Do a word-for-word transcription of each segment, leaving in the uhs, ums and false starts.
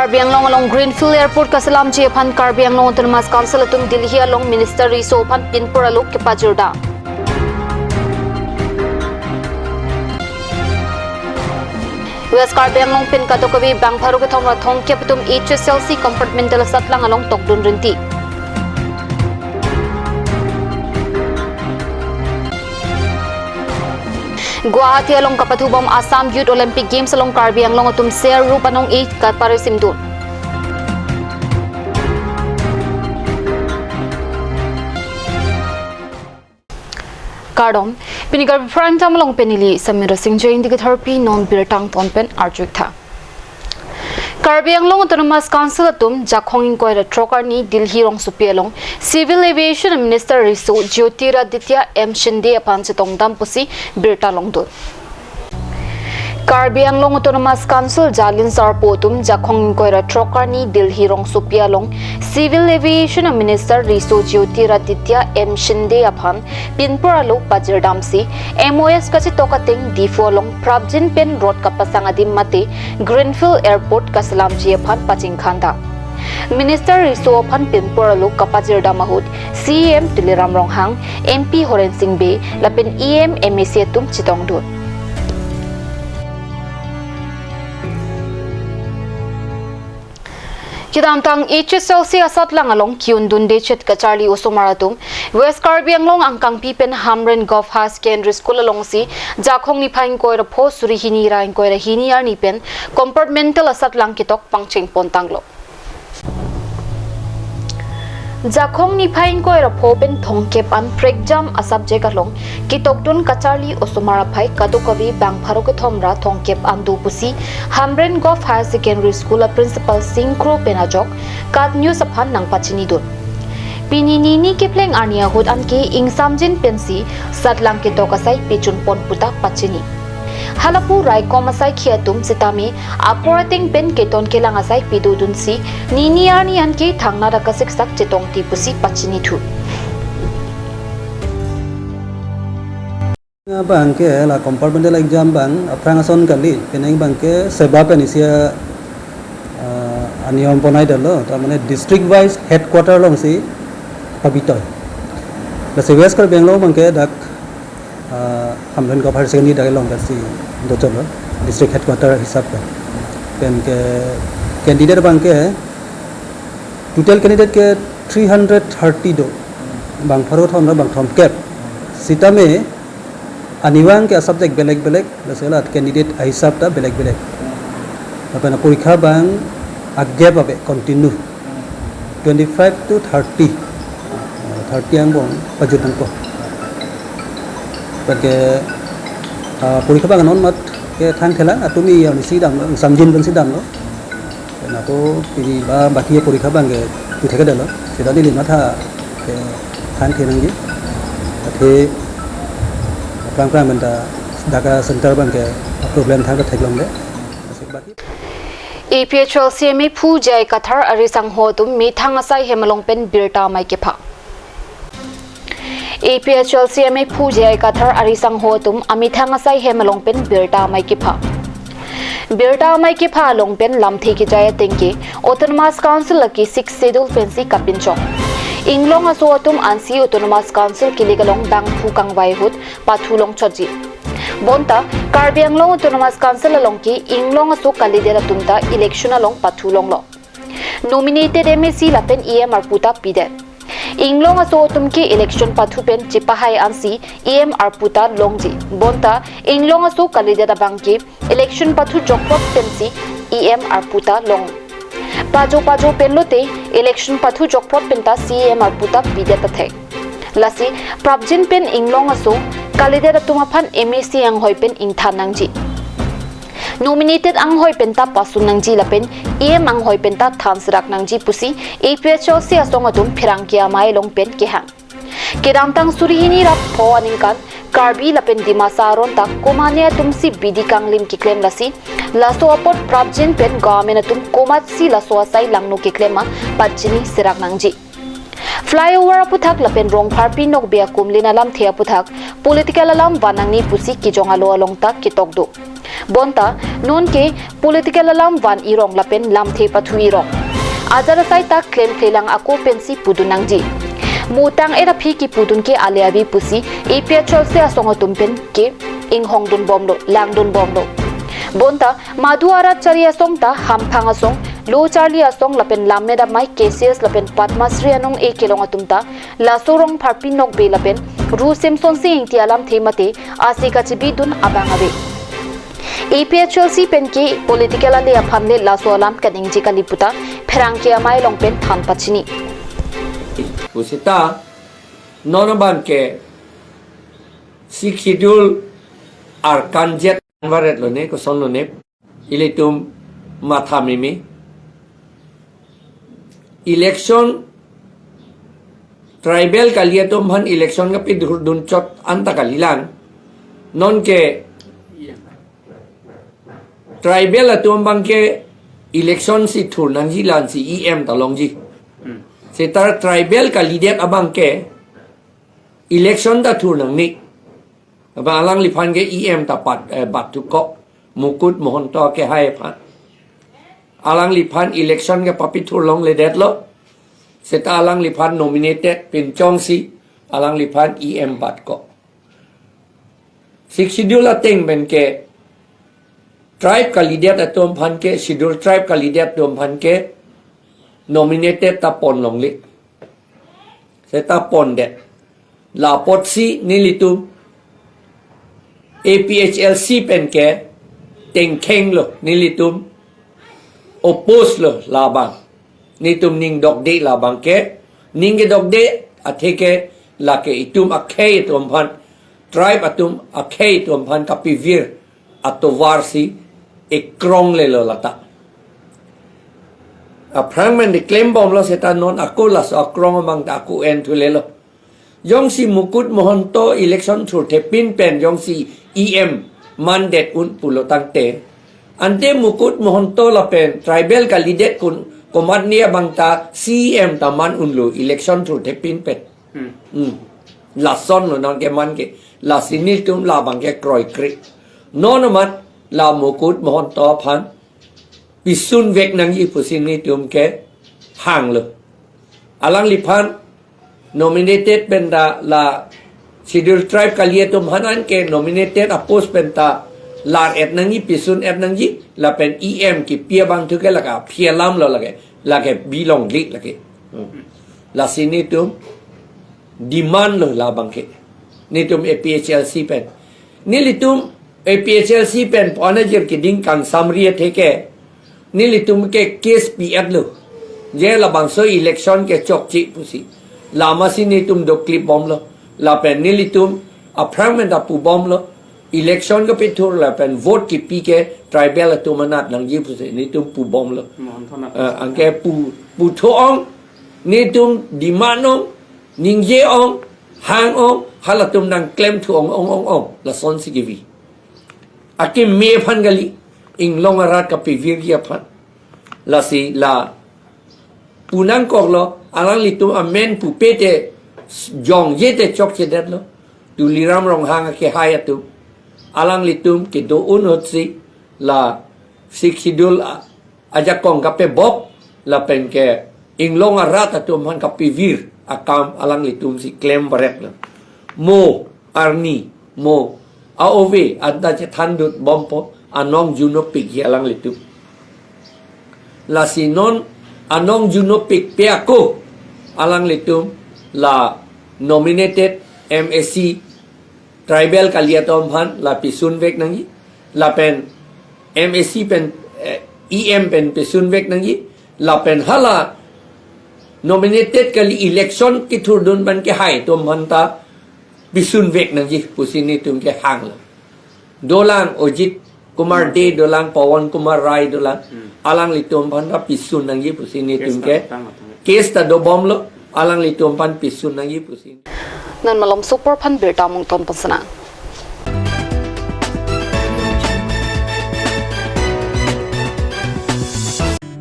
Karbi Anglong along Greenfield Airport kaselamji aphan Karbi Anglong Autonomous Council atum Delhi along Minister Riso aphan pinpur alo kepajirdam. West Karbi Anglong pen kadokave bang pharo kethom ra thomkep atum H S L C compartmental asatlang along tokdun rinti. Guwahati along kapathu bom Assam Youth Olympic Games along Karbi Anglong atum ser rup anong-e kaparisimdun. Kardom, pini Karbi Prime Time along pen neli Samira Singh Jain dikit harpi non birta angton pen arju-ik tha. Karbi Anglong Autonomous Council atum Jakhong ingkoi ra throk arni Delhi rongsopi along Civil Aviation Minister Riso Jyotiraditya M Shinde aphan chetongdam pusi birta longdun. Karbi Anglong Autonomous Council Jalin Sarpo atum Jakhong ingkoi ra throk arni Delhi rongsopi along Civil Aviation Minister Riso Jyotiraditya M Shinde aphan pinpur alo pajirdamsi M O S kachetok ateng Diphu along prapjin pen rot kapasang adim mate Greenfield Airport kaselamji aphan pachingkhandam. Minister Riso aphan pinpur alo kapajirdam ahut C E M Tuliram Ronghang, M P Horen Sing Bey lapen E M, M A C atum chetongdun. Kedamtang H S L C asatlang along ki-undunde chet kacharli osomar atum West Karbi Anglong angkangpi pen Hamren Govt Higher Secondary School alongsi Jakhong niphai ingkoi ra pho suri hini ra ingkoi ra hini arni pen compartmental asatlang ketok pangcheng pontanglo. Jakhong niphai ingkoi ra pho pen thomkep an prekjam a-subject along ketokdun kacharli osomar aphai kadokave bang pharo kethom ra thomkep an do pusi Hamren Govt Higher Secondary School a-principal Sing Kro pen ajok KAT News aphan nangpachinidun. Pini nini kephleng arni ahut anke ingsamjin pensi satlang ketok asai pechun pon puta pachini. Halapu raikom asai khi atum sitame apor ateng pen keton kelang asai pidodunsi nini arni anke thangnat akasiksak chetongti pusi pachinithu. Abang ke la compartmental exam abang aphrang ason kali, penang abang ke SEBA pen isi a, ah, aniyom bonai detlo, ta mane district wise headquarter alongsi pabitoi. Lasi West Karbi Anglong abang ke dak, ah, Hamren Govt Higher Secondary dak along si dochotlo, district headquarter hisap pen. Pen ke candidate abang ke, total candidate ke three hundred thirty do, bang pharo thom ra bang thomkep. Sitame arnivang ke a-subject belek belek, lasi la candidate ahisap ta belek belek. Lapen porikha abang a-gap ave continue, twenty-five to thirty. Ah, thirty angbong pajut nangpo. Pen ke, ah, porikha abang non mat ke thangthela, atumi yang isi damlo, samjin pen si damlo. Pen ako pini ba baki porikha abang ke puthak detlo. Sita neli matha ke thangthe nangji. Athe prang prang pen ta dak a-center abang ke problem thang theklongle. A P H L C M A phu J I Kathar ari sangho atum methang asai hem along pen birta amei kepha. A P H L C M A phu J I Kathar ari sangho atum amethang asai hem along pen birta amei kepha. Birta amei kepha along pen lamthe kejai ateng ke Autonomous Council aki Sixth Schedule pensi kapinchong. Inglong aso atum ansi Autonomous Council kilik along bangphu kangvai ahut pathu longchotji. Bonta Karbi Anglong Autonomous Council along ke inglong aso kalidet atum ta election along pathu longlo. Nominated M A C lapen E M arpu ta pidet. Inglong aso atum ke election pathu pen chepahai ansi E M arpu ta longji. Bonta inglong aso kalidet abang ke election pathu jokprot pensi E M arpu ta long. Pajo pajo pen lote election pathu jokprot pen ta C E M arpu ta pidet athek. Lasi prapjin pen inglong aso kalidet atum aphan M A C anghoi pen ingthan nangji. Nominated anghoi pen ta pasun nangji lapen E M anghoi pen ta than serak nangji pusi A P H L C asong atum pherangke amei along pen kehang. Kedamtang suri hini ra pho aningkan Karbi lapen Dimasa aron ta komane atum si bidi kanglim keklem lasi, laso apot prapjin pen government atum komatsi laso asai langno keklem ma pachini serak nangji. Flyover aputhak lapen rongpharpi nokbe akumlin alamthe aputhak political alam van nangne pusi kejong alo along ta ketok do. Bonta, non ke political alam van irong lapen lamthe pathu irong. Ajar asai ta klemkle lang ako pensi pudun nangji. Mo tang-et aphi kipudun ke ale ave pusi A P H L C asong atum pen ke inghongdun bomlo, langdun bomlo. Bonta, madu arat chari asong ta hamphang asong, lo charli asong lapen lammet amei K C S lapen Padma Shri anong-e kelong atum ta, laso Rongpharpi Nokbe lapen Ru Semsonsing Ingti alamthe mate asi kachibidun abang ave. A P H L C pen ke political ale aphan le laso alam kaningje kali puta pherangke amei along pen than pachini. Pusita non abang ke Sixth Schedule arkan jet varet lone, koson lone, ilitum matha mimi. Election, tribal kali atum aphan election kapidun chot anta kalilang. Non ke tribal atum abang ke election si thur nangji, la-ansi E M ta longji. Seta tribal kalidet abang ke election ta thur nangne. Abang alangliphan ke E M ta pat, eh, bat thuko, Mukut Mahanta kehai aphan. Alangliphan election kepapithur longledetlo. Seta alangliphan nominated pinchongsi alangliphan E M batkok. Sixth Schedule ateng pen ke tribe kalidet atum aphan ke, Schedule tribe kalidet atum aphan ke nominated ta pon longle. Seta pondet. La apotsi nelitum A P H L C pen ke tengkhenglo, nelitum oppose lo labang. Nelitum ning dokde labang ke, ning kedokde athe ke lake itum akhei atum aphan, tribe atum akhei atum aphan kapivir atovar si ekrong lelo lata. Aphrang pen de klem bomlo, seta non ako laso akrong abang ta ako en thulelo. Jongsi Mukut Mahanta election thurthepin pen jongsi E M mandet un pulo tangte, ante Mukut Mahanta lapen tribal kalidet kun komatne abang ta C E M ta man unlo election thurthepin pen. Hmm. Hmm. Lasonlo non ke man ke. Lasi nelitum labang ke kroikre. Non amat la Mukut Mahanta aphan pisunvek nangji pusi nelitum ke hanglo. Alangliphan nominated pen ta la Schedule tribe kali atum aphan an ke nominated apost pen ta lar-et nangji, pisun-et nangji, lapen E M kipi abang thu ke lake aphi alamlo lake, lake bilong lik lake. Hmm. Lasi nelitum demand lo labang ke. Nelitum A P H L C pen. Nelitum A P H L C pen pon ajir keding kangsamri athe ke nelitum ke case pi-etlo. Je labangso election ke chokche pusi. Lamasi nelitum doklip bomlo. Lapen nelitum aphrang pen ta pu bomlo. Election kepithur lapen vote kipi ke tribal atum anat nangji pusi nelitum pu bomlo. Mohon thona. Eh, anke pu, pu tho-ong, nelitum demand ong, ningje ong, hang ong, halatum nangklem thu ong, ong, ong, ong. Lasonsi kevi. Akeme aphan kali, inglong arat kapivirji aphan. Lasi la pu nangkoklo, alanglitum amen pupe te jongje te chokchedetlo. Tuliram Ronghang akehai atum. Alanglitum kedo-un ahutsi la Sixth Schedule a-, ajakong kapebok lapen ke inglong arat atum aphan kapivir akam alanglitum si klem varetlo. Mo arni, mo a-ove anta chethandut bompo, anong junopik hi alanglitum. Lasi non anong junopikpe ako alanglitum la nominated M A C tribal kali atum aphan la pisunvek nangji, lapen M A C pen, eh, E M pen pisunvek nangji, lapen hala nominated kali election kithurdun pen kehai atum aphan ta pisunvek nangji pusi nelitum ke hanglo. Dolang Ajit Kumar Dey, dolang Pawan Kumar Rai, dolang, hmm, alanglitum aphan ta pisun nangji pusi nelitum ke case ta tang, tang, tang, case ta dobomlo, alanglitum aphan pisun nangji pusi. Non malom sopor aphan birta mungton pansana.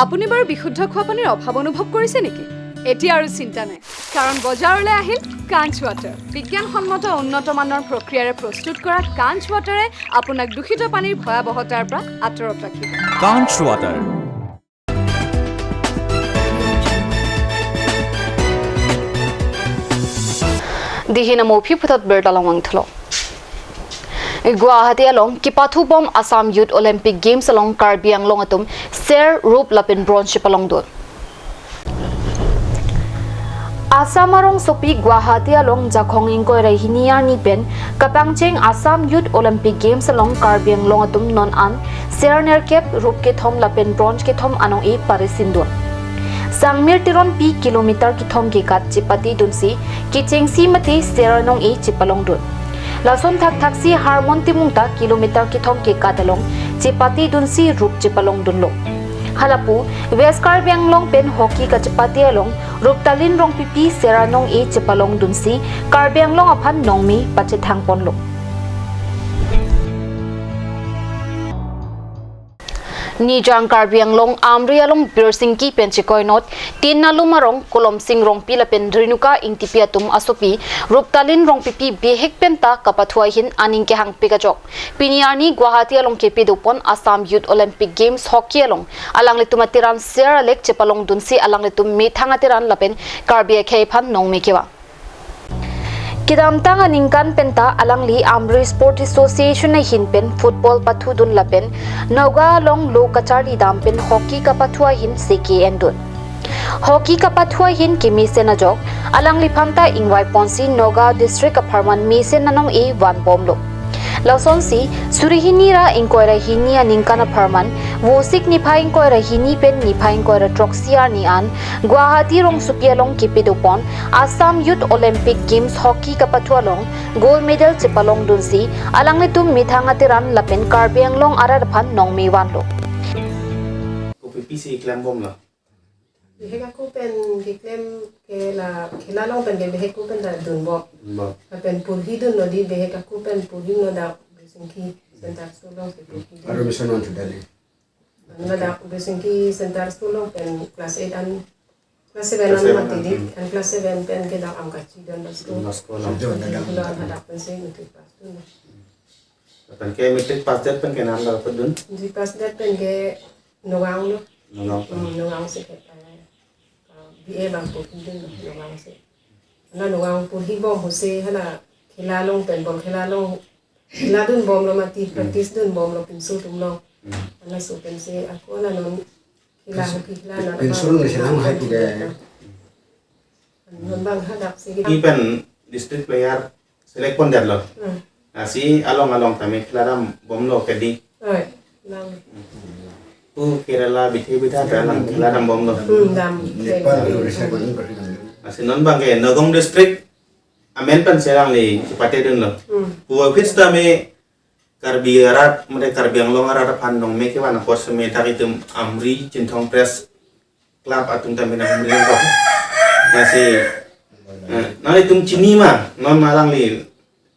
আপুনি বাৰু বিশুদ্ধ খোৱা পানীৰ অভাৱ অনুভৱ কৰিছে নেকি? এতিয়া আৰু চিন্তা নাই। কাৰণ বজাৰলৈ আহিল কাঞ্চ ৱাটাৰ। বিজ্ঞানসন্মত উন্নত মানৰ প্ৰক্ৰিয়াৰে প্ৰস্তুত কৰা কাঞ্চ ৱাটাৰে আপোনাক দূষিত পানীৰ ভয়াৱহতাৰ পৰা আঁতৰত ৰাখিব। কাঞ্চ water. Dihin amo aphi puthot birta along vangthulo. Guwahati along kepathubom Assam Youth Olympic Games along Karbi Anglong atum ser, rup lapen bronze chepalongdun. Assam arongsopi Guwahati along Jakhong ingkoi ra hini arni pen kapangcheng Assam Youth Olympic Games along Karbi Anglong atum non an ser nerkep, rup kethom lapen bronze kethom anong-e parisindun. Sangmir Teronpi kilometer kethom kekat chepatedunsi kechengsi mate ser anong-e chepalongdun. Lason thakthaksi Harmon Timung ta kilometer kethom kekat along chepatedunsi rup chepalongdunlo. Halapu West Karbi Anglong pen hockey kachepate along Ruptalin Rongpipi ser anong-e chepalongdunsi Karbi Anglong aphan nongme pachethangponlo. Nijang Karbi Anglong Amri along Birsingki pen chekoi not tin alum arong Kolomsing Rongpi lapen Renuka Ingtipi atum asopi Ruptalin Rongpipi bihek penta kapathu ahin aning kehangpik ajok pini arni Guwahati along kepadopon Assam Youth Olympic Games hockey along alanglitum ateran ser alek chepalongdunsi alanglitum methang ateran lapen Karbi akhei aphan nongme kevang. Kedamtang aningkan penta alangli Amri Sport Association ahin pen football pathudun lapen Nagaon along lo kacharli dam pen hockey kapathu ahin seke endun. Hockey kapathu ahin kemesen ajok alangliphan ta ingvaiponsi Nagaon district apharman mesen anong-e vanbomlo. Lasonsi suri hini ra ingkoi ra hini aningkan apharman Vosik niphai ingkoi ra hini pen niphai ingkoi ra throksi arni an Guwahati rongsopi along kepadopon Assam Youth Olympic Games hockey kapathu along gold medal chepalongdunsi alanglitum methang ateran lapen Karbi Anglong arat aphan nongme vanlo. Kopi pisi klembomlo. Bihek ako pen keklem ke la khela along pen ke bihek ako pen ta dunbom. Bom. Lapen porhidunlo di bihek ako pen porhidunlo dak Birsingki Center School along si porhidun. Aro mission on to Delhi. Ladak Birsingki Center School along pen class eight an class seven an mati di, an class seven pen ke dak Amkachi Don Bosco. Don Bosco along. Don Bosco along hadak pensi matric pass dun. Lapen ke matric pass det pen ke nang lo padun? Matric pass det pen ke Nagaon lo. Nagaon. Hmm, Nagaon si ke, eh, B A bang porhidun lo, Nagaon si. Na Nagaon porhibom pusi hala khela along pen bol khela along Khela dunbomlo mati, practice dunbomlo pinso atumlo. Hmm. Halaso pensi ako la non khela hockey khela non. Pinso atum le selang hai pu ke. Non bang hadak si. Ipen district player select pondetlo. Hmm. Lasi along along tame khela dambomlo kedi. Oi, lang. Pu Kerala bithe bitha ta lang khela dambomlo. Hmm, dam. Nepal, Orissa ko. Lasi non bang ke Nagaon district amen pen si alangli chepatedunlo. Hmm. Pu office tame Karbi arat, mate Karbi Anglong arat aphan nongme kevan apor seme dak itum Amri Chinthong Press Club atum tame nang Amri ko. Lasi, eh, non itum chini ma, non alangli,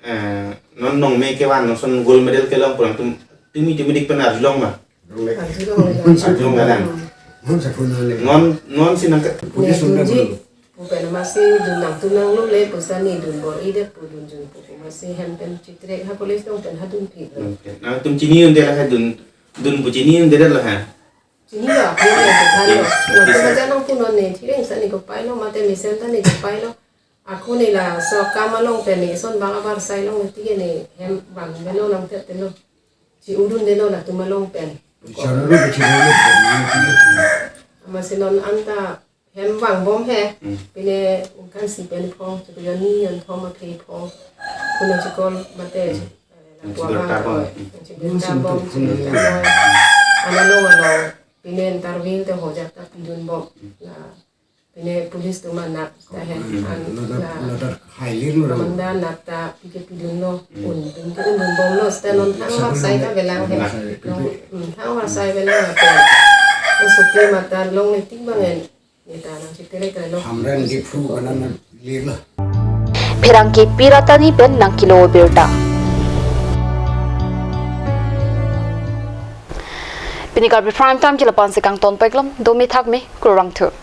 eh, non nongme kevan, non son gold medal kelong pu alangtum tumi tumidik pen arjulong ma. Arjulong. Arjulong ka lang. Hmm. Non, non si nang ke. Puji sunda dulu. Pu pen amatsi dun nangtum nanglongle pu sani dun bor-idet pu dunjun pu amatsi hem pen chitrek ha college along pen ha dunpik. Oke. Nangtum chinidunde la ha dun, dun pu chinidunde la ha. Chinilo, chinilo, chinilo. Nangtum aja nangpunon ne, thireng sani kopai lo, mate mesen sani kopai lo. Ako ne laso akam along pen ne, son bang abar sai along ne, tike ne, hem bang belo lang tet telo. Chi-udundelo latum along pen. Chorolo ke chorolo. Amatsi non anta hem vangbom he. Hmm. Pine ingkan isi pen phong, chiklo hini, hini thom aphi phong. Kuno chiklo mate, hmm, eh, la chiklo tabom. Tabom, hmm, chiklo tabom. Ano lo ano. Pine interview te hojak ta pidunbom. Hmm. La pine police atum anat ta he. Hmm. An ladak, la ladak hai lir lo. Commander anat ta pike pidunlo. Hmm. Un, pike undunbomlo. Seta non thang, hmm, avar sai ta velang he. Hmm. Non, hmm, thang avar sai velang he. Usupi mata longle tik bang en. Neta nang chiklo kre lo. Hamren Diphu kanan lir lo. Pherangke Piratani pen nangkelo birta. Pini Karbi Prime Time ke lapu-an si kangton pek lom, domi thakmi, kurvangthu.